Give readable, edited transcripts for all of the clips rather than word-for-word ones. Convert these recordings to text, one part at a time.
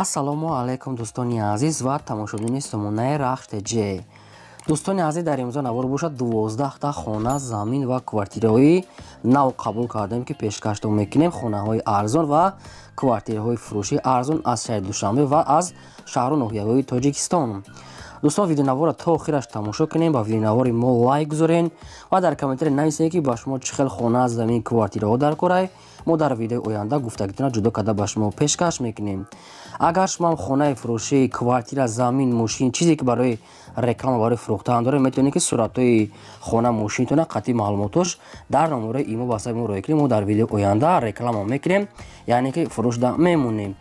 Ассалому алайкум, дӯстони азиз ва тамошобинони сомонаи Рахш ТЖ. Дӯстони азиз, дар имрӯза навор бошад 12та хона, замин ва квартираҳои нав қабул кардем, ки пешкаштон мекунем. Хонаҳои арзон ва квартираҳои фурӯшии арзон аз шаҳри Душанбе ва аз шаҳру ноҳияҳои Тоҷикистон. Дӯстон, видеонаворро то охираш тамошо кунем, ба видеонавори мо лайк гузорен ва дар комментария нависед, ки ба шумо чӣ хел хона, замин, квартираҳо дар корай. Мо дар видеои оянда гуфтагитона ҷудо карда ба шумо пешкаш мекунем. Агар шумо хонаи фурӯшӣ, квартира, замин, мошин, чизе ки барои реклама, барои фурӯхтан доред, метавонед, ки суратҳои хона, мошинтона қатъи маълумотош дар номерои имо ватсапи мо роя кунем. Мо дар видеои оянда реклама мекунем, яъне ки фурӯшда мемонем.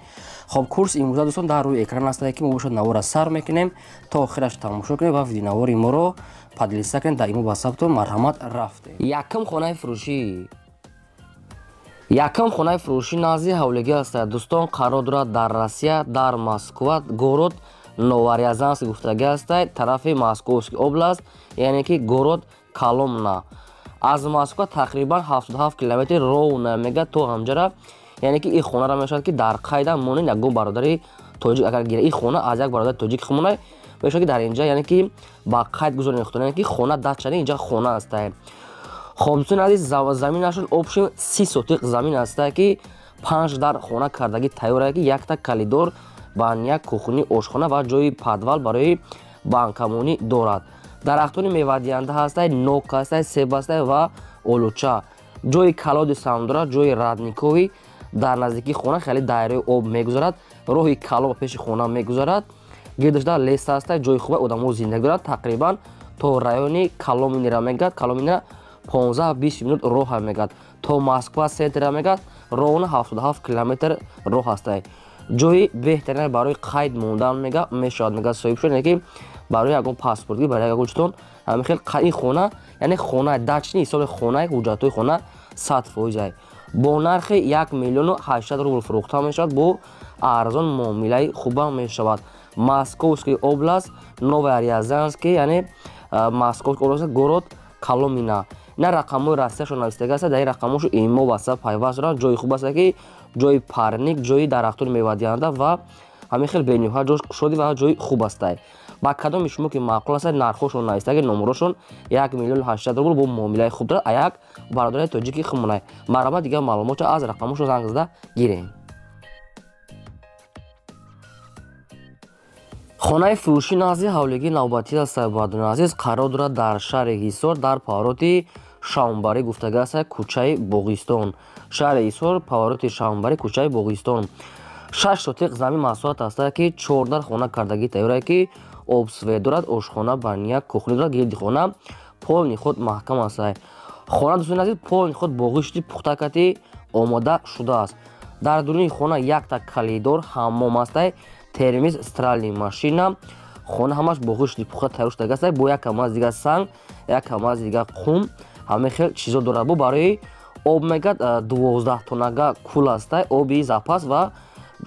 Хоб, курс имрӯза, дӯстон, дар рӯи экран астае, ки мо бошад навора сар мекунем, то охираш тамошо кунем ва видеонавори моро поделиться кунем дар имо ватсаптон. Марҳамат, рафтем. Якум хонаи фурӯшӣ. Якум хонаи фурӯшӣ назди ҳавлигӣ аст, дӯстон, қарор дорад дар Россия, дар Москва, город Новорязанск гуфтагӣ аст, тарафи Московский област, яъне ки город Коломна. Аз Москва тақрибан 77 километр ровно мега то ҳамҷара. Яъне ки ин хонаро мешавад, ки дар қайда монед, ягон бародари тоҷик агар гира, ин хона аз як бародари тоҷик хумонай мешавад, ки дар инҷа, яъне ки ба қайд гузоред худтон, яъне ки хона дачани инҷа хона аст. Хоб, дӯстони азиз, заминашон общем 30 сотиқ замин аст, ки панҷ дар хона кардагӣ тайёр, ки якта коридор, баня, кухни, ошхона ва ҷои подвал барои банкамонӣ дорад. Дарахтони мевадиҳанда ҳастай, нок ҳастай, себ ҳастай ва олуча. Ҷои колодец ам дорад, ҷои родниковый. Дар наздикии хона хеле дайраи об мегузарад, роҳи кало ба пеши хона мегузарад, гирдашда лес ҳастай, ҷои хуба, одамо зиндагӣ дорад. Тақрибан то райони Коломинира мегӯяд, Коломинира 15-20 минут роҳа мегӯяд, то Москва центра мегӯяд, ровно 77 километр роҳ ҳастай. Ҷои беҳтарин барои қайд мондан мега мешавад, мега соҳиб шуд, ки барои ягон паспортгӣ, барои ягон читон ҳамин хел ин хона, яъне хона дачный ҳисоби хонаи, ҳуҷҷатҳои хона 100%. Бо нархи 1 800 000 рубл фурӯхта мешавад, бо арзон муомилаи хубам мешавад. Московский област, Новая Рязанский, яъне Московский област, город Коломина. Ина рақамҳои Россияшон навистага аст, дар ин рақамҳошо имо, ватсап пайваст доранд. Ҷои хуб аст, ки ҷои парник, ҷои дарахтони мевадиҳанда ва ҳамин хел бениҳоят ҷош кушоди ва ҷои хуб астай. Ба кадоми шумо ки маъқул аст, нархҳошон навистаги, номерошон, 1 800 000 рубл бо муомилаи хуб дорад, а як бародари тоҷики хумонай. Марҳамат, дигар маълумотро аз рақамҳошон занг зада гирем. Хонаи фурӯшӣ назди ҳавлигии навбатӣ аст, бародарони азиз, қарор дорад дар шаҳри Ҳисор, дар повороти Шаумбарӣ гуфтага аст, кӯчаи Боғистон. Шаҳри Ҳисор, повороти Шаумбарӣ, кӯчаи Боғистон. 6 сотиқ замин масоҳат аст, ки чордар хона кардагӣ тайёр, ки обсвет дорад, ошхона, баня, кухня дорад, гирди хона полный худ маҳкам аст. Хона, дӯстони азиз, полный худ бо ғишти пухтакати омода шудааст. Дар дуруни хона якта коридор, ҳаммом астай, термиз, стиральный машина. Хона ҳамаш бо ғишти пухта тайёр шудага аст, бо як камаз дига санг, як камаз дига қум, ҳамин хел чизо дорад. Бо барои об мегӯяд 12 тоннага кул астай, оби запас ва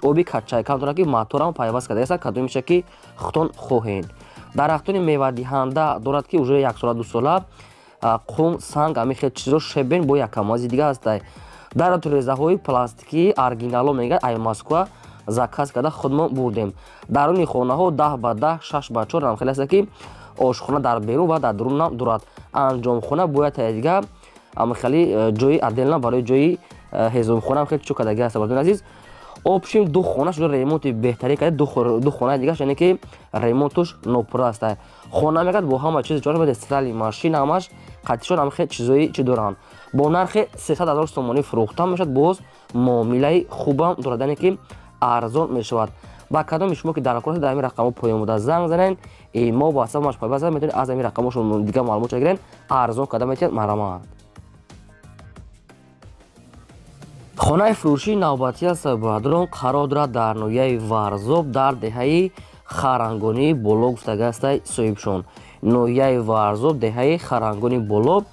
оби качайкам дорад, ки моторам пайваст карда аст, кадомиша ки худтон хоҳед. Дарахтони мевадиҳанда дорад, ки уже яксола, дусола, қум, санг, ҳамин хел чизо, щебень бо як камази дига ҳастай. Дар тирезаҳои пластикии оригинало мегӯяд, ай Москва заказ карда худмон бурдем. Даруни хонаҳо 10 ба 10, 6 ба 4 ҳам хеле аст, ки ошхона дар берун ва дар дурунам дорад. Анҷомхона бояд дига ҳамхели ҷои отдельно барои ҷои ҳезумхона хеле чӯ кардаги аст. Бародари азиз, общем ду хона шуда, ремонти беҳтарин карда, ду хонаи дигаш, яъне ки ремонтуш нопурра аст. Хона мегӯяд бо ҳама чиз ҷор, стиральный машина, ҳамаш қатишон, ҳам хел чизои чи доранд. Бо нархи 300 000 сомонӣ фурӯхта мешавад, боз муомилаи хубам дорад, яъне ки арзон мешавад. Ба кадоми шумо ки дар кор, дар ҳамин рақамҳо поён буда занг занед, имо, ватсап маш пайваст, метавонед аз ҳамин рақамҳошон дигар маълумот гиред, арзон карда метавонед. Марҳамат. Хонаи фурӯшии навбатӣ аст, бародарон, қарор дорад дар ноҳияи Варзоб, дар деҳаи Харангонии Боло гуфтага астай соҳибшон. Ноҳияи Варзоб, деҳаи Харангони Боло.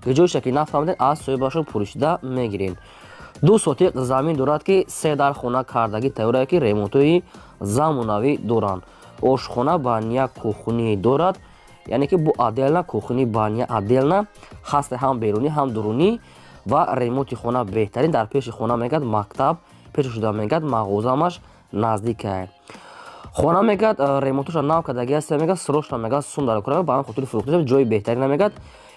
Ҷойша ки нафаҳмидед, аз соҳибашон пурсида мегиред. 2 сотиқ замин дорад, ки се дар хона кардагӣ тайёр, ки ремонтҳои замонавӣ доранд. Ошхона, баня, кухни дорад, яъне ки бо отдельно кухни, баня отдельно ҳаст, ҳам берунӣ, ҳам дурунӣ, ва ремонти хона беҳтарин. Дар пеши хона мегӯяд мактаб пеш шуда, мегӯяд мағозаамаш. наздикай. Хона мегӯяд ремонтоша нав кардаги аст, мегӯяд срочно мегӯяд сум дар кора, ба ҳамин хотири фурӯхта ҷои беҳтарина мегӯяд.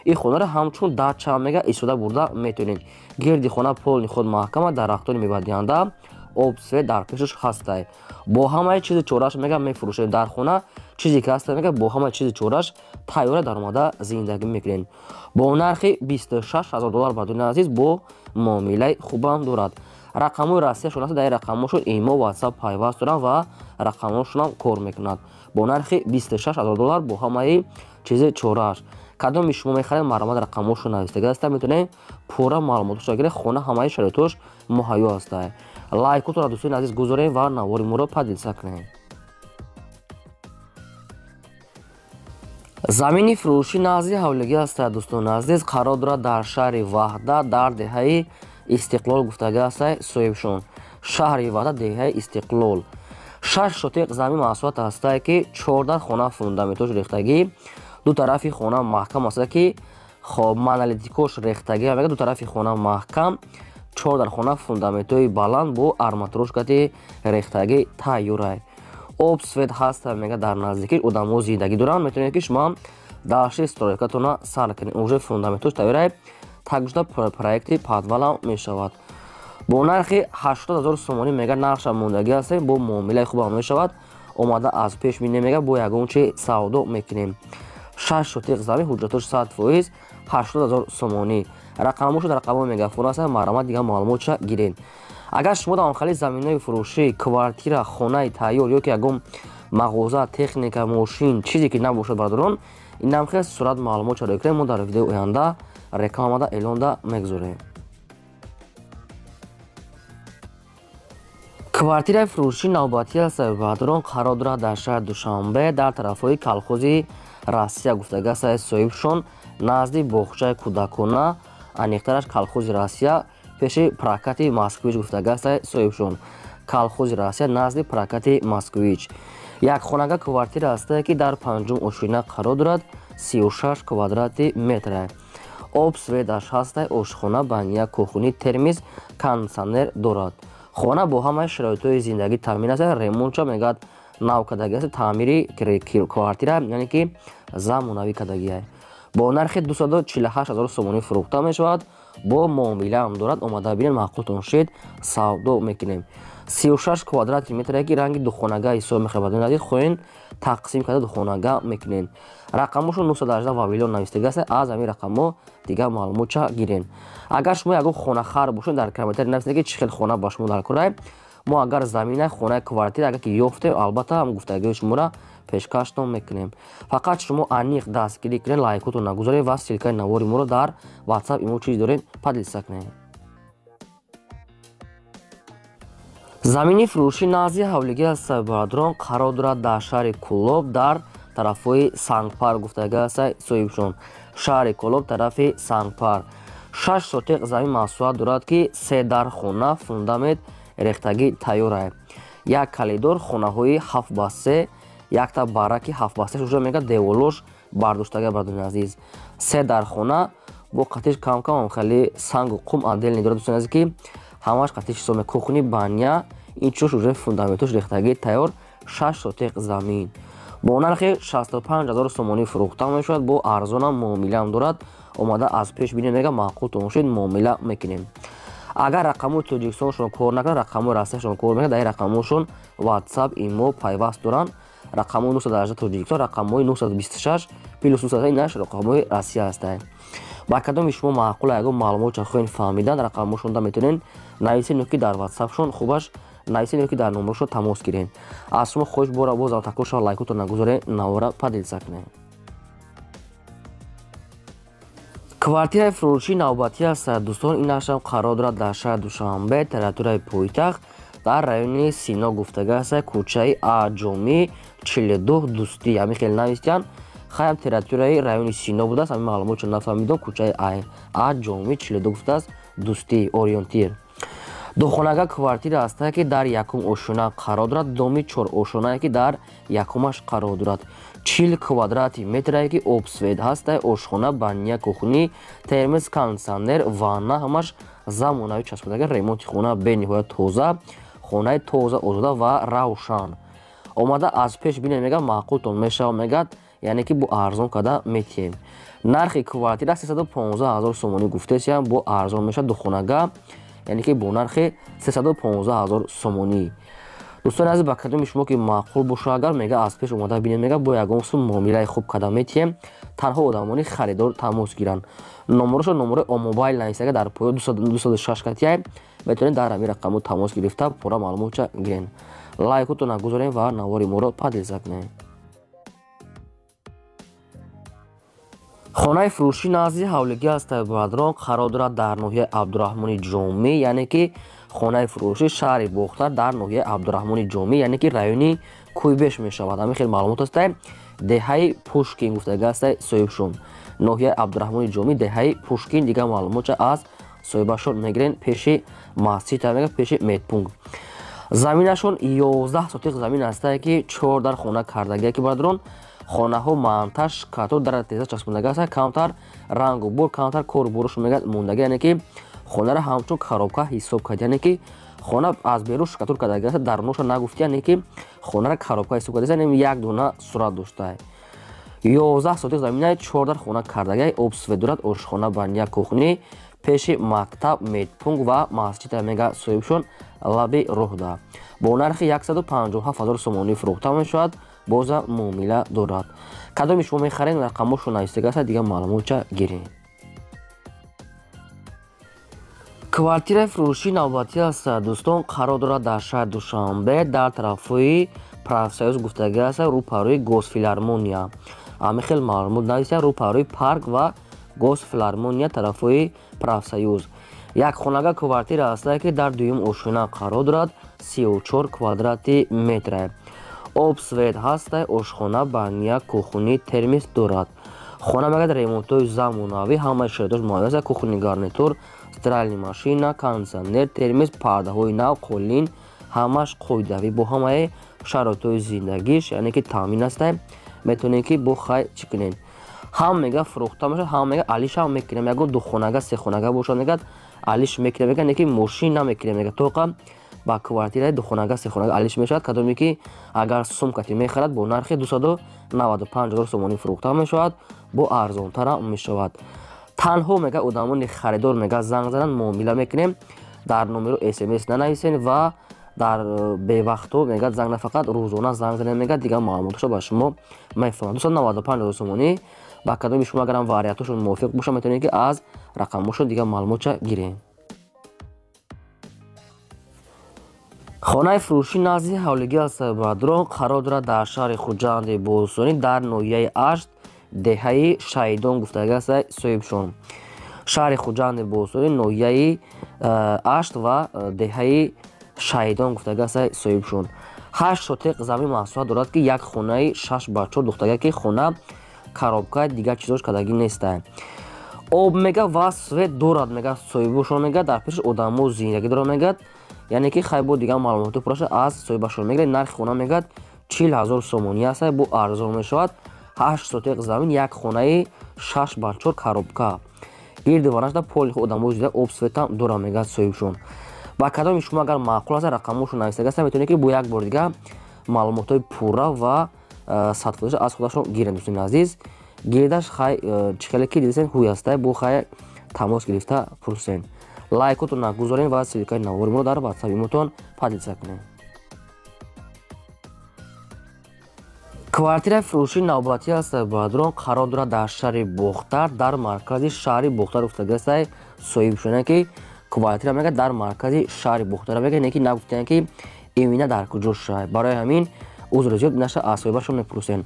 Ин хонаро ҳамчун дача мегӯяд истода бурда метавонед. Гирди хона полни худ маҳкама, дарахтони мевадиҳанда, об свет дар пешаш ҳастай. Бо ҳамаи чизи чораш мегӯяд мефурӯшем. Дар хона чизе ки ҳаста мегӯяд бо ҳамаи чизи чораш тайёра даромада зиндагӣ мекунед. Бо нархи 26 000 доллар, бардони азиз, бо муомилаи хубам дорад. Рақамҳои Россияшон аст, дар ин рақамҳошон имо, WhatsApp пайваст доранд ва рақамҳошонам кор мекунад. Бо нархи 26 000 доллар бо ҳамаи чизи чорааш. Кадоми шумо мехаред, марҳамат, рақамҳошон навистага аста, метавонед пурра маълумотошро гиред. Хона ҳамаи шароитош муҳайё ҳаста. Лайкотонро, дӯстони азиз, гузоред ва навори моро поделиться кунед. Замини фурӯшӣ назди ҳавлигӣ аста, дӯстони азиз, қарор дорад дар шаҳри Ваҳдат, дар деҳаи Истиқлол гуфтага аста соҳибшон. Шаҳри Ваҳдат, деҳаи Истиқлол. 6 сотиқ замин масоҳат ҳастае, ки 14 хона фундаментош рехтагӣ, ду тарафи хона маҳкам аста, ки хоб монолитикош рехтагӣ мегӯяд, ду тарафи хона маҳкам, 4 хона фундаментҳои баланд бо арматурошкати рехтагӣ тайёрай. Об свет ҳаста, мегӯяд дар наздикӣ одамо зиндагӣ доранд, метавонед ки шумо дашти стройкатона сар кунед. Уже фундаментош тайёрай, такшуда проекти подвалам мешавад. Бо нархи 80 000 сомонӣ мегӯяд нархша мондагӣ ҳастем, бо муомилаи хубам мешавад. Омада аз пеш бинем, мегӯяд бо ягон чи савдо мекунем. 6 сотиқ замин, ҳуҷҷатош 100%, 80 000 сомонӣ. Рақамҳошо дар рақамҳои мегафон ҳастанд, марҳамат, дигар маълумотша гиред. Агар шумо дар хали заминҳои фурӯшӣ, квартира, хонаи тайёр ё ки ягон мағоза, техника, мошин, чизе ки набошад, бародарон, инам хел сурат маълумот чаро кунед, мо дар видеои оянда рекламада эълонда мегузорем. Квартираи фурӯшӣ навбатӣ аст, бародарон, қарор дорад дар шаҳри Душанбе, дар тарафҳои колхози Россия гуфтага аст соҳибшон, назди боғчаи кӯдакона, аниқтараш колхози Россия пеши прокати Москвич гуфтага аст соҳибшон. Колхози Россия назди прокати Москвич. Як хонага квартира ҳастае, ки дар панҷум ошина қарор дорад, 36 квадрати метр. Об светаш ҳастай, ошхона, баня, кухни, термиз, кондитсионер дорад. Хона бо ҳамаи шароитҳои зиндагӣ таъмин аст, ремонтша мегӯяд нав кардагӣ аст, таъмири квартира, яъне ки замонавӣ кардагӣ. Бо нархи 248 000 сомонӣ фурӯхта мешавад, бо муомилаам дорад. Омада бинед, маъқултон шид, савдо мекунем. 36 квадрати метре, ки ранги духонага ҳисоб мехӯрад, азиз, хоҳен тақсим карда духонага мекунед. Рақамҳошон 918 Вавилон навистага аст, аз ҳамин рақамҳо дигар маълумотча гиред. Агар шумо ягон хонахар бошед, дар комментарий нависед, ки чӣ хел хона ба шумо дар кора. Мо агар замина, хонаи квартира агар ки ёфтем, албатта ҳам гуфтагиҳои шуморо пешкаштон мекунем. Фақат шумо аниқ дастгирӣ кунед, лайкотон нагузоред ва ссылкаи навори моро дар WhatsApp, имо чиз доред, поделиться кунед. Замини фурӯшӣ назди ҳавлигӣ аст, бародарон, қарор дорад дар шаҳри Кӯлоб, дар тарафҳои Сангпар гуфтага аст соҳибшон. Шаҳри Кӯлоб, тарафи Сангпар. 6 сотиқ замин масоҳат дорад, ки се дар хона фундамент рехтагӣ тайёрай. Як калидор, хонаҳои 7 ба 3, якта бараки 7 ба 3 уже мегӯяд деволош бардоштага, бародарони азиз. Се дар хона бо қатиш кам-кам хеле сангу қум отдельный дорад, дӯстони азиз, ки ҳамаш қатиш ҳисоб мекунад. Кухни, баня, ин чуш уже фундаментош рехтагӣ тайёр, 6 сотиқ замин. Бо нархи 65 000 сомонӣ фурӯхта мешавад, бо арзонам муомилаам дорад. Омада аз пеш бинем, мега маъқултон шуд, муомила мекунем. Агар рақамҳои Тоҷикистоншон кор накунад, рақамҳои Россияшон кор мекунад, дар ин рақамҳошон WhatsApp, имо пайваст доранд. Рақамҳои 918 Тоҷикистон, рақамҳои 926 плюс 9 инаш рақамҳои Россия ҳастанд. Ба кадоми шумо маъқула, ягон маълумотча хоҳед фаҳмидан, рақамҳошонда метавонед нависед ё ки дар ватсапшон хубаш нависед ё ки дар номерошон тамос гиред. Аз шумо хоҳиш бора бозам такрор шава, лайкотон нагузоред, навора поделиться кунед. Квартираи фурӯшии навбатӣ аст, дӯстон, инашам қарор дорад дар шаҳри Душанбе, территорияи пойтахт, дар райони Сино гуфтага аст, кӯчаи Аҷомӣ 42 Дӯстӣ, ҳамин хел навистиянд. Хаям территорияи райони Сино будааст, ҳамин маълумотшо нафаҳмидом. Кӯчаи Аҷомӣ 42 гуфтааст, Дӯстӣ, ориентир. Духонага квартира ҳастае, ки дар якум ошона қарор дорад, доми чорошонае, ки дар якумаш қарор дорад. 40 квадрати метрае, ки об свет ҳастае, ошхона, баня, кухни, термос, кондитсионер, ванна, ҳамаш замонавӣ часпидага, ремонти хона бениҳоят тоза. Хонаи тоза, озода ва равшан. Омада аз пеш бинед, мегӯяд, маъқултон мешавад, мегӯяд, яъне ки бо арзон карда метиҳем. Нархи квартира 315 ҳазор сомонӣ гуфтесиям, бо арзон мешавад духонага, яъне ки бо нархи 315 ҳазор сомонӣ. Дӯстони азиз, ба кадоми шумо ки маъқул боша, агар мега аз пеш омада бинед, мега бо ягон сум муомилаи хуб карда метиҳем. Танҳо одамони харидор тамос гиранд. Номерошо номерои омобайл нависага дар поё 206 катияй, метавонед дар ҳамин рақамҳо тамос гирифта пурра маълумотча гирен. Лайкотона гузорем ва навори моро поделиться кунем. Хонаи фурӯшӣ назди ҳавлигӣ аст, бародарон, қарор дорад дар ноҳияи Абдураҳмони Ҷомӣ, яъне ки хонаи фурӯшӣ шаҳри Бохтар дар ноҳияи Абдураҳмони Ҷомӣ, яъне ки райони Кӯйбеш мешавад. Ҳамин хел маълумот аст. Деҳаи Пушкин гуфтага аст соҳибшон. Ноҳияи Абдураҳмони Ҷомӣ, деҳаи Пушкин. Дигар маълумотча аз соҳибашон мегирен. Пеши масҷид, мега пеши медпункт. Заминашон 11 сотиқ замин ҳастае, ки 4 дар хона кардагия, ки бародарон, хонаҳо манташ като дар теза часпондага аст, камтар рангу бур, камтар кору буруш мегӯяд мондага, яъне ки хонаро ҳамчун коробка ҳисоб кард, яъне ки хона аз берун штукатур кардага аст, даруноша нагуфти, яъне ки хонаро коробка ҳисоб карда, яъне як дона сурат доштае. 11 сотиқ заминаи 4 дар хона кардагай, об свет дорад, ошхона, баня, кухни, пеши мактаб, медпункт ва масҷид, мега соҳибшон, лаби роҳда. Бо нархи 157 ҳазор сомонӣ фурӯхта мешавад, боза муомила дорад. Кадоми шумо мехаред, рақамҳошо навистага аст, дигар маълумотча гиред. Квартираи фурӯшӣ навбатӣ аст, дӯстон, қарор дорад дар шаҳри Душанбе, дар тарафҳои Профсоюз гуфтага аст, рӯпарӯи Госфилармония. Ҳамин хел маълумот нависта, рӯпарӯи парк ва Госфилармония, тарафҳои Профсоюз. Як хонага квартира аст, ки дар дуюм ошёна қарор дорад, 34 квадрати метр. Об свет ҳаст, ошхона, баня, кухни, термис дорад. Хона мегӯяд ремонтҳои замонавӣ, ҳамаи шароитош муҳайё аст, кухни гарнитур, стиральная машина, кондитсионер, термис, пардаҳои нав, қолин, ҳамаш қоидавӣ бо ҳамаи шароитҳои зиндагиш, яъне ки таъмин аст. Метавонед ки бо хай чӣ кунед. Ҳам мега фурӯхта мешавад, ҳам мега алиш ҳам мекунем. Ягон духонага, сехонага бошад, мегӯяд алиш мекунем, мегӯяд, не ки мошин намекунем, мегӯяд тоқа ба квартираи духонага, сехонага алиш мешавад. Кадоме ки агар сумкати мехарад, бо нархи 295 ҳазор сомонӣ фурӯхта мешавад, бо арзонтара мешавад. Танҳо мега одамони харидор мега занг зананд, муомила мекунем. Дар номеро смс нанависен ва дар бевақтҳо мегӯяд занг на, фақат рӯзона занг занед, мегӯяд, дигар маълумоташо ба шумо мефаҳмад. 295 ҳазор сомонӣ. Ба кадоми шумо агарам вариантошон мувофиқ бошад, метавонед ки аз рақамҳошон дигар маълумотча гиред. Хонаи фурӯшӣ назди ҳавлигӣ аст, бародарон, қарор дорад дар шаҳри Хуҷанди Бостонӣ, дар ноҳияи Ашт, деҳаи Шаҳидон гуфтага аст соҳибшон. Шаҳри Хуҷанди Бостонӣ, ноҳияи Ашт ва деҳаи Шаҳидон гуфтага аст соҳибшон. 8 сотиқ замин масоҳат дорад, ки як хонаи 6 ба 4 духтага, ки хона коробка дигар чизош кардагӣ нестае. Об мега ва свет дорад, мега соҳибошон, мега дар пеши одамо зиндагӣ дорад, мегӯяд, яъне ки хай бо дигар маълумоти пурраша аз соҳибашон мегиред. Нархи хона мегӯяд 40 ҳазор сомонӣ аст, бо арзон мешавад. 8 сотиқ замин, як хонаи 6 ба 4 коробка. Гирди ванашда поли одамо зида, об светам дорад, мегӯяд соҳибшон. Ба кадоми шумо агар маъқул аст, рақамҳошон навистага аст, метавонед ки бо як бор дигар маълумотҳои пурра ва садфоиза аз худашон гиранд. Дӯстони азиз, гирдаш хай чӣ хеле ки дидесен ҳуй ҳастай, бо хай тамос гирифта пурсен. Лайкотон нагузорем ва ссылкаи навори моро дар ватсапи мотон поделиться кунем. Квартираи фурӯшӣ навбатӣ аст, бародарон, қарор дорад дар шаҳри Бохтар, дар маркази шаҳри Бохтар гуфтага аст соҳибшона, ки квартира мегӯяд дар маркази шаҳри Бохтар, мегӯяд, не ки нагуфтаянд ки имина дар куҷо шай. Барои ҳамин узри зиёд наша аз соҳибашон мепурсем.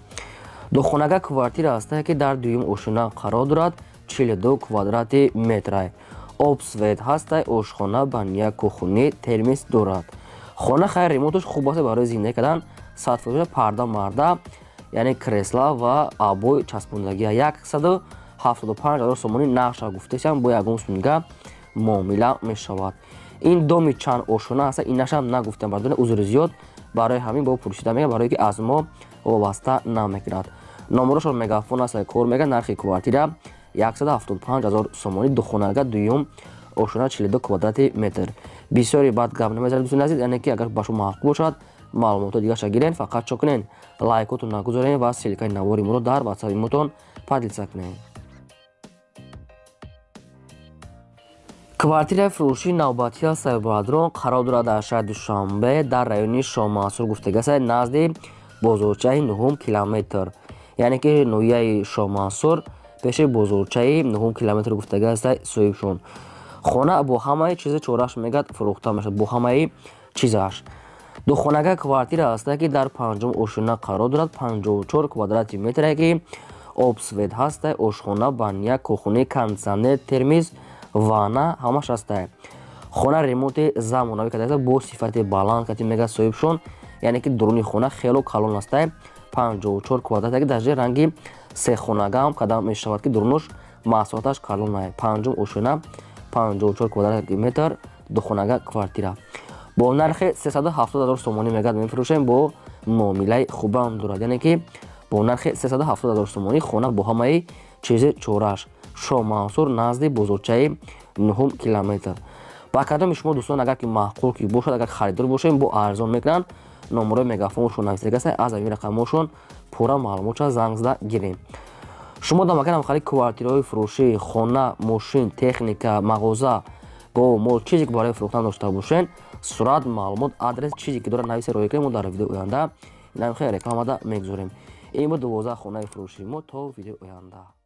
Духонага квартира аст, ки дар дуюм ошёна қарор дорад, 42 квадрати метр. Об свет ҳаст, ошхона, баня, кухни, термис дорад. Хона хайр ремонташ хуб аст барои зиндагӣ кардан, 100% парда марда, яъне кресла ва обой часпондагия. 175 ҳазор сомонӣ нархша гуфтесиам, бо ягон сумга муомила мешавад. Ин доми чанд ошёна аст, инашам нагуфтам, бардони узри зиёд, барои ҳамин бо пурсида мегӯяд, барое ки аз мо вобаста намекунад. Номерошон мегафон аст, кор мегӯяд. Нархи квартира 175 ҳазор сомонӣ, духонага, дуюм ошёна, 42 квадрати метр. Бисёри бад гап намезанад дӯстони азиз, яъне ки агар ба шумо маъқул бошад, маълумотҳои дигарша гирен, фақат чо кунен, лайкотон нагузорен ва ссылкаи навори моро дар ватсапи мотон поделиться кунед. Квартираи фурӯшии навбатӣ аст бародарон, қарор дорад дар шаҳри Душанбе дар райони Шоҳмансур гуфтагиаст, назди бозорчаи 9 километр, яъне ки ноҳияи Шоҳмансур пеши бозорчаи 9 километр гуфтагиаст соҳибшон. Хона бо ҳамаи чизи чораш мегӯяд фурӯхта мешавад, бо ҳамаи чизаш. Духонага квартира ҳаста ки дар 5-ум ошёна қарор дорад, 54 квадрати метре ки об свет ҳаста, ошхона, баня, кухони, кондитсионер, термиз, ванна ҳамаш ҳаста. Хона ремонти замонавӣ кардааст бо сифати баланд кати мегӯяд соҳибшон, яъне ки дуруни хона хело калон ҳаста, 54 квадрат ки дар ҷои ранги сехонага ҳам кадам мешавад ки дурунаш масоҳаташ калон аст. 5-ум ошёна, 54 квадрати метр, духонага квартира бо нархи 370 000 сомонӣ мегӯяд мефурӯшем, бо муомилаи хубам дорад, яъне ки бо нархи 370 000 сомонӣ хона бо ҳамаи чизи чораш. Шоҳмансур назди бозорчаи 9 километр. Ба кадоми шумо дӯстон агар ки маъқул ки бошад, агар харидор бошем, бо арзон мекунанд, номерои мегафоншон нависагааст, аз ҳамин рақамҳошон пурра маълумотша занг зада гирем. Шумо дар макон ҳам квартираҳои фурӯшӣ, хона, мошин, техника, мағоза, гов, мол, чизе ки барои фурӯхтан дошта бошед, сурат, маълумот, адрес, чизе ки дорад нависа роя кунед, мо дар видеои оянда инамхел рекламада мегузорем. Ин буд 12 хонаи фурӯшии мо. То видеои оянда.